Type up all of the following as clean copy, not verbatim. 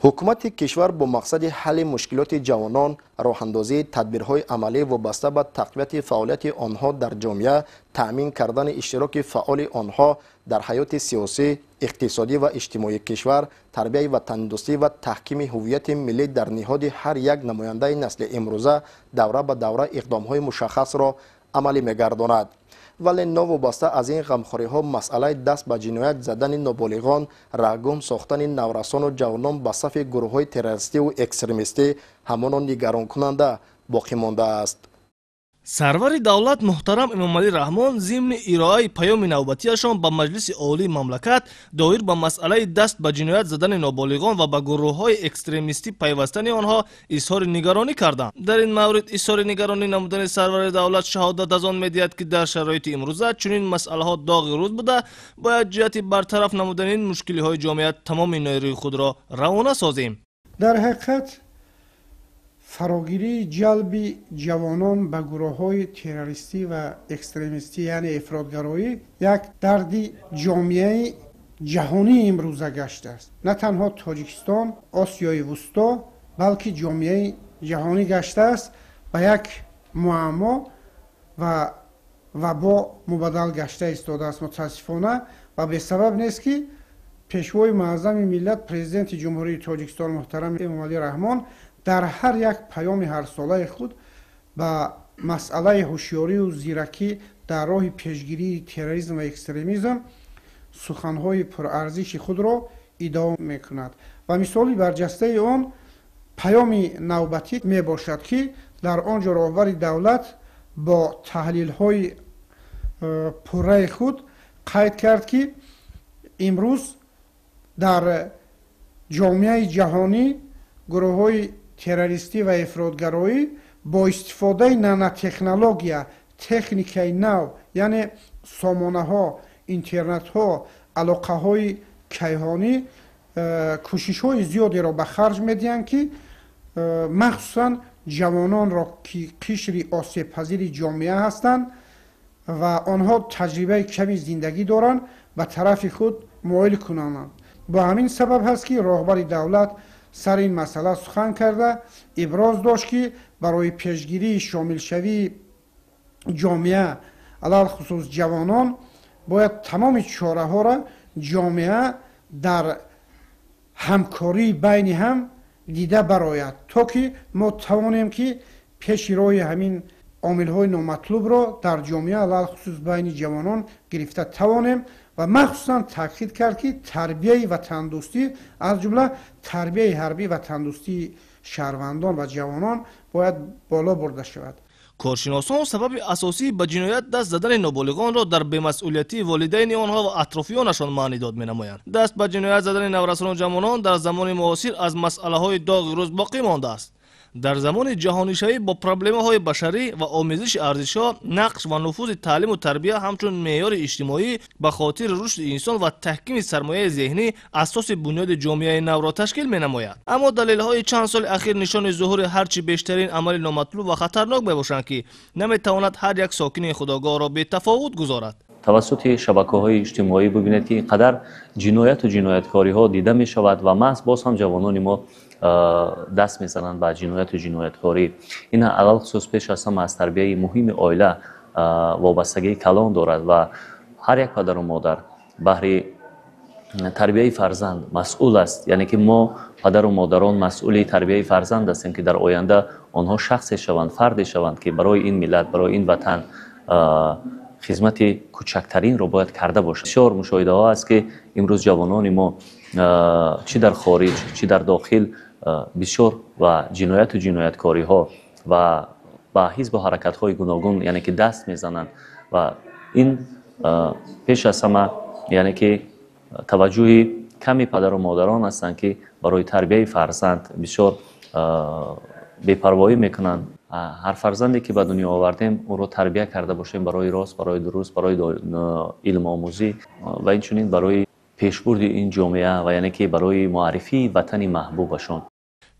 Ҳукумати кишвар бо мақсади ҳалли мушкилоти ҷавонон, роҳандозии тадбирҳои амалӣ вобаста ба тақвияти фаъолияти онҳо дар ҷомеа, таъмин кардани иштироки фаъоли онҳо дар ҳаёти сиёсӣ, иқтисодӣ ва иҷтимоии кишвар, тарбияи ватандӯстӣ ва таҳкими ҳуввияти миллӣ дар ниҳоди ҳар як намояндаи насли имрӯза давра ба давра иқдомҳои мушаххасро амалӣ мегардонад. Вале новобаста аз ин ғамхориҳо, масъалаи даст ба ҷиноят задани ноболиғон, раҳгум сохтани наврасону ҷавонон ба сафи гурӯҳҳои террористиву экстремистӣ ҳамоно нигаронкунанда боқӣ мондааст. Сарвари давлат муҳтарам Эмомалӣ Раҳмон зимни ироаи паёми навбатиашон ба Маҷлиси Олии мамлакат доир ба масъалаи даст ба ҷиноят задани ноболиғон ва ба гурӯҳҳои экстремистӣ пайвастани онҳо изҳори нигаронӣ карданд. Дар ин маврид изҳори нигаронӣ намудани сарвари давлат шаҳодат аз он медиҳад, ки дар шароити имрӯза чунин масъалаҳо доғи рӯз буда, бояд ҷиҳати бартараф намудани ин мушкилиҳои ҷомеа тамоми нерӯи худро равона созем. Дар ҳақиқат, фарогирии ҷалби ҷавонон ба гурӯҳҳои террористӣ ва экстремистӣ, яъне ифротгароӣ, як дарди ҷомеаи ҷаҳонии имрӯза гаштааст. На танҳо Тоҷикистон, Осиёи Вусто, балки ҷомеаи ҷаҳонӣ гаштааст, ба як муаммо ва вабо мубаддал гашта истодааст, мутаассифона. Ва бесабаб нест, ки Пешвои муаззами миллат, Президенти Ҷумҳурии Тоҷикистон муҳтарам Эмомалӣ Раҳмон дар ҳар як паёми ҳарсолаи худ ба масъалаи ҳушёрию зиракӣ дар роҳи пешгирии терроризм ва экстремизм суханҳои пурарзиши худро идома мекунад. Ва мисоли барҷастаи он паёми навбатӣ мебошад, ки дар он ҷо роҳбари давлат бо таҳлилҳои пурраи худ қайд кард, ки имрӯз дар ҷомеаи ҷаҳонӣ гурӯҳҳои террористӣ ва ифротгароӣ бо истифодаи нанотехнология, техникаи нав, яъне сомонаҳо, интернетҳо, алоқаҳои кайҳонӣ кӯшишҳои зиёдеро ба харҷ медиҳанд, ки махсусан ҷавононро, ки қишри осебпазири ҷомеа ҳастанд ва онҳо таҷрибаи ками зиндагӣ доранд, ба тарафи худ моил кунанд. Бо ҳамин сабаб ҳаст, ки роҳбари давлат сари ин масъала сухан карда, иброз дошт, ки барои пешгирии шомилшавии ҷомеа, алалхусус ҷавонон, бояд тамоми чораҳоро ҷомеа дар ҳамкории байни ҳам дида барояд, то ки мо тавонем, ки пеши роҳи ҳамин омилҳои номатлубро дар ҷомеа, алалхусус байни ҷавонон, гирифта тавонем. Ва махсусан таъкид кард, ки тарбияи ватандӯстӣ, аз ҷумла тарбияи ҳарбии ватандӯстии шаҳрвандон ва ҷавонон бояд боло бурда шавад. Коршиносон сабаби асосии ба ҷиноят даст задани ноболиғонро дар бемасъулиятии волидайни онҳо ва атрофиёнашон маънидод менамоянд. Даст ба ҷиноят задани наврасону ҷавонон дар замони муосир аз масъалаҳои доғи рӯз боқӣ мондааст. Дар замони ҷаҳонишавӣ бо проблемаҳои башарӣ ва омезиши арзишҳо, нақш ва нуфузи таълиму тарбия ҳамчун меъёри иҷтимоӣ ба хотири рушди инсон ва таҳкими сармояи зеҳнӣ асоси бунёди ҷомеаи навро ташкил менамояд. Аммо далелҳои чанд соли ахир нишони зуҳури ҳарчи бештарин амали номатлуб ва хатарнок мебошанд, ки наметавонад ҳар як сокини худогоҳро бетафовут гузорад. Тавассути шабакаҳои иҷтимоӣ бибинед, ки ин қадар ҷинояту ҷинояткориҳо дида мешавад ва маҳз боз ҳам ҷавонони мо даст мезананд ба ҷинояту ҷинояткорӣ. Ин алалхусус пеш аз ҳама аз тарбияи муҳими оила вобастагии калон дорад ва ҳар як падару модар баҳри тарбияи фарзанд масъул аст, яъне ки мо, падару модарон, масъули тарбияи фарзанд ҳастем, ки дар оянда онҳо шахсе шаванд, фарде шаванд, ки барои ин миллат, барои ин ватан хизмати кӯчактаринро бояд карда бошад. Бисёр мушоҳидаҳо аст, ки имрӯз ҷавонони мо чӣ дар хориҷ, чӣ дар дохил бисёр ва ҷинояту ҷинояткориҳо ва ба ҳизбу ҳаракатҳои гуногун, яъне ки даст мезананд. Ва ин пеш аз ҳама, яъне ки таваҷҷӯҳи ками падару модарон ҳастанд, ки барои тарбияи фарзанд бисёр бепарвоӣ мекунанд. Ҳар фарзанде ки ба дунё овардем, ӯро тарбия карда бошем барои рост, барои дуруст, барои илмомӯзӣ ва инчунин барои пешбурди ин ҷомеа ва яъне ки барои муаррифии ватани маҳбубашон.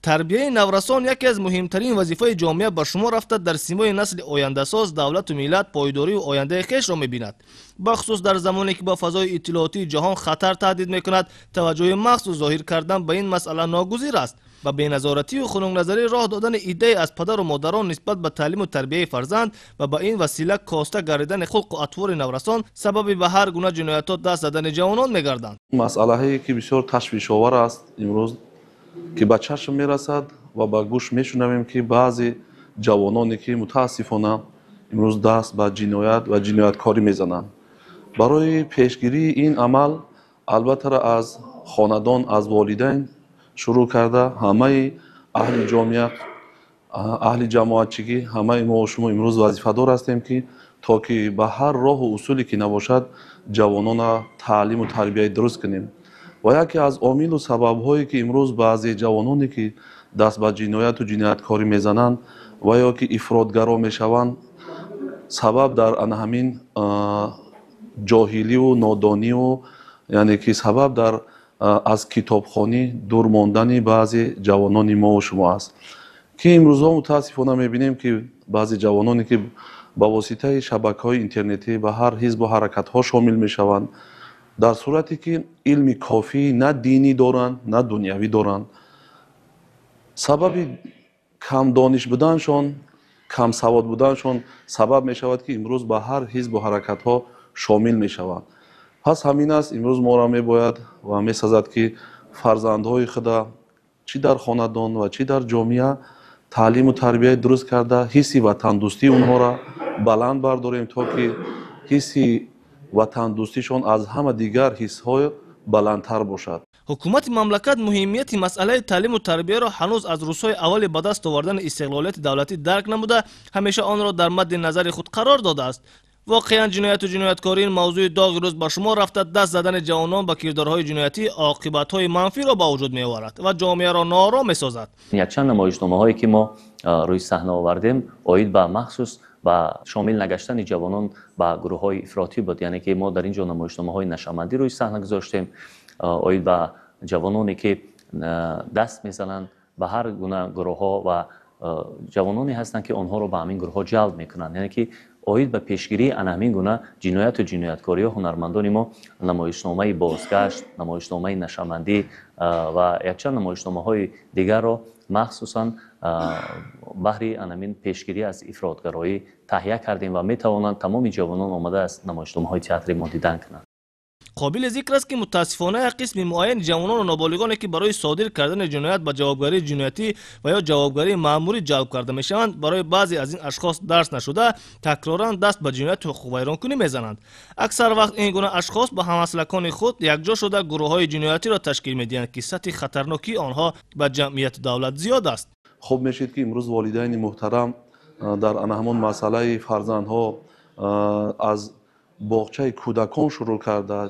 Тарбияи наврасон яке аз муҳимтарин вазифаи ҷомеа ба шумор рафта, дар симои насли ояндасоз давлату миллат пойдорию ояндаи хешро мебинад. Бахусус дар замоне ки ба фазои иттилоотии ҷаҳон хатар таҳдид мекунад, таваҷҷӯҳи махсус зоҳир кардан ба ин масъала ногузир аст. Ба беназоратию хунукназарӣ роҳ додани иддае аз падару модарон нисбат ба таълиму тарбияи фарзанд ва ба ин васила коста гардидани хулқу атвори наврасон сабаби ба ҳар гуна ҷиноятҳо даст задани ҷавонон мегарданд. Масъалаҳое ки бисёр ташвишовар аст имрӯз, ки ба чашм мерасад ва ба гӯш мешунавем, ки баъзе ҷавононе ки мутаассифона имрӯз даст ба ҷиноят ва ҷинояткорӣ мезананд. Барои пешгирии ин амал албатта аз хонадон, аз волидайн шурӯъ карда ҳамаи аҳли ҷомеа, аҳли ҷамоатчигӣ, ҳамаи мо шумо имрӯз вазифадор ҳастем, ки то ки ба ҳар роҳу усуле ки набошад ҷавонона таълиму тарбияи дуруст кунем. Ва яке аз омилу сабабҳое ки имрӯз баъзе ҷавононе ки даст ба ҷинояту ҷинояткорӣ мезананд ва ё ки ифротгаро мешаванд, сабаб дар ана ҳамин ҷоҳиливу нодониву, яъне ки сабаб дар аз китобхонӣ дур мондани баъзе ҷавонони мову шумо аст, ки имрӯзҳо мутаассифона мебинем, ки баъзе ҷавононе ки ба воситаи шабакаҳои интернетӣ ба ҳар ҳизбу ҳаракатҳо шомил мешаванд, дар сурате ки илми кофӣ на динӣ доранд, на дунявӣ доранд. Сабаби камдониш буданшон, камсавод буданшон сабаб мешавад, ки имрӯз ба ҳар ҳизбу ҳаракатҳо шомил мешаванд. Пас ҳамин аст, имрӯз моро мебояд ва месазад, ки фарзандҳои худа чӣ дар хонадон ва чӣ дар ҷомеа таълиму тарбияи дуруст карда, ҳисси ватандӯстии онҳоро баланд бардорем, то ки ҳисси ватандӯстишон аз ҳама дигар ҳиссҳо баландтар бошад. Ҳукумати мамлакат муҳимияти масъалаи таълиму тарбияро ҳанӯз аз рӯзҳои аввали ба даст овардани истиқлолияти давлатӣ дарк намуда, ҳамеша онро дар мадди назари худ қарор додааст. Воқеан ҷинояту ҷинояткорӣ ин мавзӯи доғи рӯз ба шумор рафта, даст задани ҷавонон ба кирдорҳои ҷиноятӣ оқибатҳои манфиро ба вуҷуд меоварад ва ҷомеаро ноором месозад. Якчанд намоишномаҳое ки мо рӯи саҳна овардем, оид ба махсус ба шомил нагаштани ҷавонон ба гурӯҳҳои ифротӣ буд. Яъне ки мо дар ин ҷо намоишномаҳои нашъамандӣ рӯи саҳна гузоштем, оид ба ҷавононе ки даст мезананд ба ҳар гуна гурӯҳҳо ва ҷавононе ҳастанд, ки онҳоро ба ҳамин гурӯҳҳо ҷалб мекунанд. Яъне ки оид ба пешгирии ана ҳамин гуна ҷинояту ҷинояткориҳо ҳунармандони мо намоишномаи бозгашт, намоишномаи нашъамандӣ ва якчанд намоишномаҳои дигарро махсусан баҳри ана ҳамин пешгирӣ аз ифротгароӣ таҳия кардем ва метавонанд тамоми ҷавонон омада аз намоишномаҳои театри мо дидан кунанд. Қобили зикр аст, ки мутаассифона як қисми муайяни ҷавонону ноболиғоне ки барои содир кардани ҷиноят ба ҷавобгарии ҷиноятӣ ва ё ҷавобгарии маъмурӣ ҷалб карда мешаванд, барои баъзе аз ин ашхос дарс нашуда такроран даст ба ҷинояту ҳуқуқвайронкунӣ мезананд. Аксар вақт ин гуна ашхос ба ҳамаслакони худ якҷо шуда гурӯҳҳои ҷиноятиро ташкил медиҳанд, ки сатҳи хатарнокии онҳо ба ҷамъияту давлат зиёд аст. Хуб мешид, ки имрӯз волидайни муҳтарам дар ана ҳамон масъалаи фарзандҳо аз боғчаи кӯдакон шурӯъ карда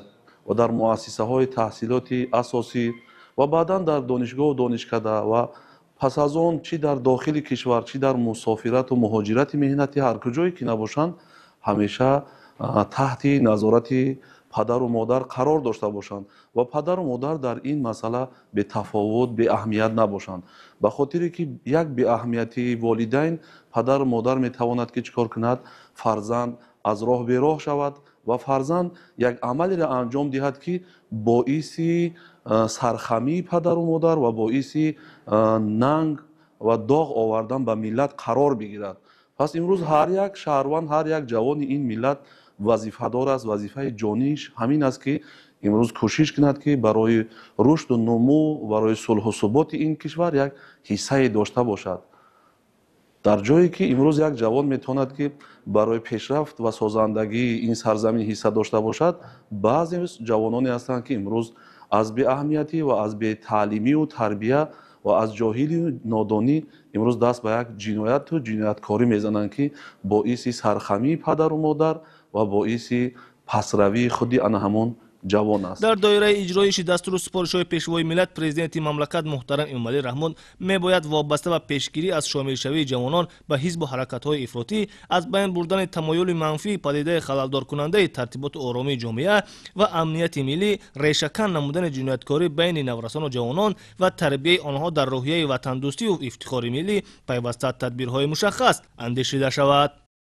ва дар муассисаҳои таҳсилоти асосӣ ва баъдан дар донишгоҳу донишкада ва пас аз он чӣ дар дохили кишвар, чӣ дар мусофирату муҳоҷирати меҳнатӣ, ҳар куҷое ки набошанд, ҳамеша таҳти назорати падару модар қарор дошта бошанд ва падару модар дар ин масъала бетафовут, беаҳамият набошанд. Ба хотире ки як беаҳамиятии волидайн, падару модар метавонад ки чӣ кор кунад? Фарзанд аз роҳ бероҳ шавад ва фарзанд як амалеро анҷом диҳад, ки боиси сархамии падару модар ва боиси нанг ва доғ овардан ба миллат қарор бигирад. Пас имрӯз ҳар як шаҳрванд, ҳар як ҷавони ин миллат вазифадор аст. Вазифаи ҷониш ҳамин аст, ки имрӯз кӯшиш кунад, ки барои рушду нумӯ, барои сулҳу суботи ин кишвар як ҳиссае дошта бошад. Дар ҷое ки имрӯз як ҷавон метавонад, ки барои пешрафт ва созандагии ин сарзамин ҳисса дошта бошад, баъзе ҷавононе ҳастанд, ки имрӯз аз беаҳамиятӣ ва аз бетаълимию тарбия ва аз ҷоҳилию нодонӣ имрӯз даст ба як ҷинояту ҷинояткорӣ мезананд, ки боиси сархамии падару модар ва боиси пасравии худи ана ҳамон Ҷавон аст. Дар доираи иҷроиши дастуру супоришҳои Пешвои миллат, Президенти мамлакат муҳтарам Эмомалӣ Раҳмон, мебояд вобаста ба пешгирӣ аз шомилшавии ҷавонон ба ҳизбу ҳаракатҳои ифротӣ, аз байн бурдани тамоюли манфии падидаи халалдоркунандаи тартиботу оромии ҷомеа ва амнияти миллӣ, решакан намудани ҷинояткорӣ байни наврасону ҷавонон ва тарбияи онҳо дар рӯҳияи ватандӯстию ифтихори миллӣ пайваста тадбирҳои мушаххас андешида шавад.